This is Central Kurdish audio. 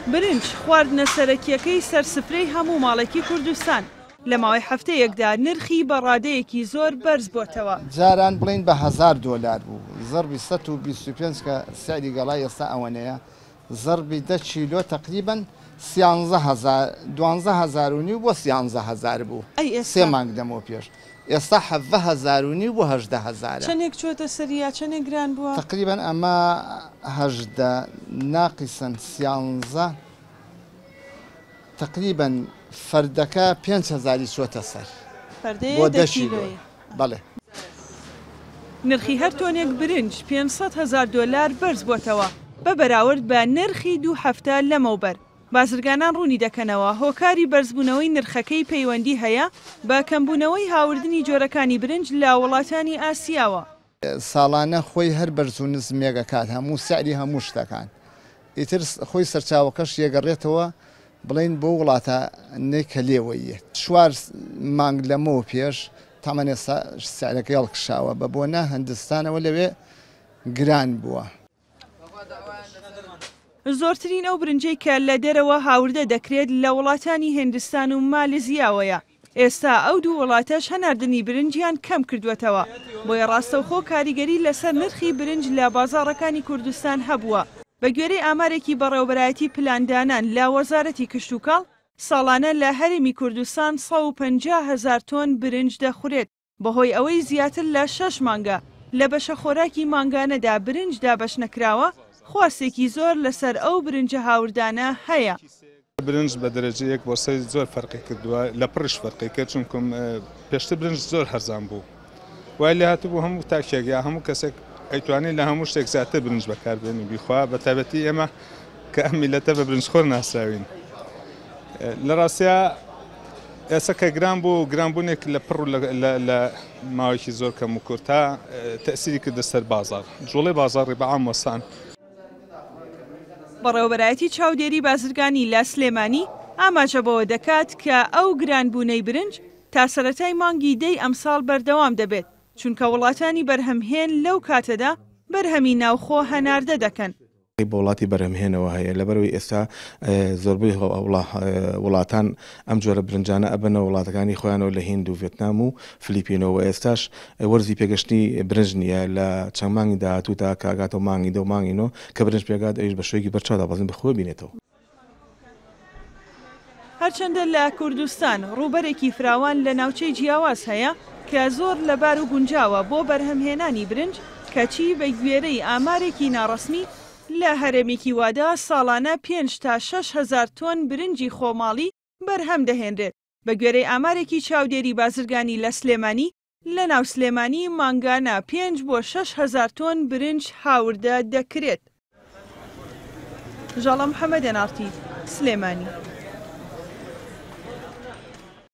برنج، خواردنە سەرەکییەکەی سەر سفرەی هەموو ماڵێکی کوردستان، لە ماوەی هەفتەیەکدا نرخی بە ڕادەیەکی زۆر بەرزبۆتەوە. جاران بڵێین بە هەزار دۆلار بوو، زەربی 125 کە سعری گەڵای ئێستا ئەوەنەیە، زەربی دە کیلۆ تەقریبەن سیانزە هەزار، دوانزە هەزار و نیو بۆ سیانزە هەزار بوو ئەی سێ ئێستا؟ مانگ لەمەو پێش، ئێستا حەڤە هەزار و نیو بۆ 18 هەزارە. چەنێک چۆتە سەری یا چەنێک گران بووە؟ تەقریبەن ئەمە 18 ناقیسەن سیانزە تەقریبەن فەردەکە پێنج هەزاری چۆتە سەر فەردەیە بۆ دە دە کیلۆ کیلۆیە. بەڵێ. نرخی هەر تۆنێک برنج 500 هەزار دۆلار بەرزبووەتەوە بە بەراورد بە نرخی دوو هەفتە لەمەوبەر. بازرگانان ڕوونی دەکەنەوە، هۆکاری بەرزبوونەوەی نرخەکەی پەیوەندی هەیە بە کەمبوونەوەی هاوردنی جۆرەکانی برنج لە وڵاتانی ئاسیاوە. ساڵانە خۆی هەر بەرز و نزمێک ئەکات هەموو سعری هەموو شتەکان ئیتر خۆی سەرچاوەکەش یەگەڕێتەوە بڵێین بۆ وڵاتە نەی کە لێوەیەت چوار مانگ لەمەوە پێش تامان ئێستا سعرەکەی هەڵکشاوە بە بۆنە هەندستانەوە لەوێ گران بووە. زۆرترین ئەو برنجەی کە لە دەرەوە هاوردە دەکرێت لە وڵاتانی هێندستان و مالزیاوەیە، ئێستا ئەو دوو وڵاتەش هەناردنی برنجیان کەم کردووەتەوە، بۆیە ڕاستەوخۆ کاریگەری لەسەر نرخی برنج لە بازاڕەکانی کوردستان هەبووە. بەگوێرەی ئامارێکی بەڕێوەبەرایەتی پلاندانان لە وەزارەتی کشتوکاڵ، ساڵانە لە هەرێمی کوردستان 150 هەزار تۆن برنج دەخورێت، بەهۆی ئەوەی زیاتر لە شەش مانگە لە بەشە خۆراکی مانگانەدا برنج دابەشنەکراوە، خواستێکی زۆر لەسەر ئەو برنجە هاوردانە هەیە. برنج بە دەرەجە یەک بۆ سێ زۆر فەرقی کردووە، لە پڕیش فەرقی کرد، چونکم پێشتر برنج زۆر هەرزان بوو، وای لێ هاتبوو هەموو تاکێک یا هەموو کەسێک ئەیتوانی لە هەموو شتێک زیاتر برنج بەکاربێنی بیخوا، بە تایبەتی ئێمە کە ئەم میلەتە بە برنجخۆر ناسراوین. لە ڕاستیا ئێستا کە گران بوو، گرانبوونێک لە پڕ و لە ماوەیەکی زۆر کەم و کورتا تەسیری کردە سەر بازاڕ، جوڵەی بازاڕی بە عام وەستان. بەڕێوەبەرایەتی چاودێری بازرگانی لە سلێمانی ئاماژە بەوە دەکات کە ئەو گرانبوونەی برنج تا سەرەتای مانگی دەی ئەمساڵ بەردەوام دەبێت، چونکە وڵاتانی بەرهەمهێن لەو کاتەدا بەرهەمی ناوخۆ هەناردە دەکەن. بە وڵاتی بەرهەمهێنەوە هەیە، لەبەرئەوەی ئێستا زۆربەی وڵاتان ئەم جۆرە برنجانە ئەبەنەوە وڵاتەکانی خۆیانەوە لە هیند و ڤێتنام و فلیپینەوە و ئێستاش وەرزی پێگەشتنی برنج نییە، لە چەند مانگی داهاتوودا کە ئەگاتەوە مانگی دە و مانگی نۆ کە برنج پێگات ئەویش بە شێوەیەکی بەرچاو دابەزین بە خۆی بینێتەوە. هەرچەندە لە کوردستان ڕووبەرێکی فراوان لە ناوچەی جیاواز هەیە کە زۆر لەبار و گونجاوە بۆ بەرهەمهێنانی برنج، کەچی بە گوێرەی ئامارێکی ناڕەسمی لە هەرێمێکی وادا ساڵانە پێنج تا 6000 تۆن برنجی خۆماڵی بەرهەم دەهێنرێت. بە گوێرەی ئامارێکی چاودێری بازرگانی لە سلێمانی، لە ناو سلێمانی مانگانە پێنج بۆ 6000 تۆن برنج هاوردە دەکرێت. ژاڵە محەمەد، ئێن ئاڕ تی، سلێمانی.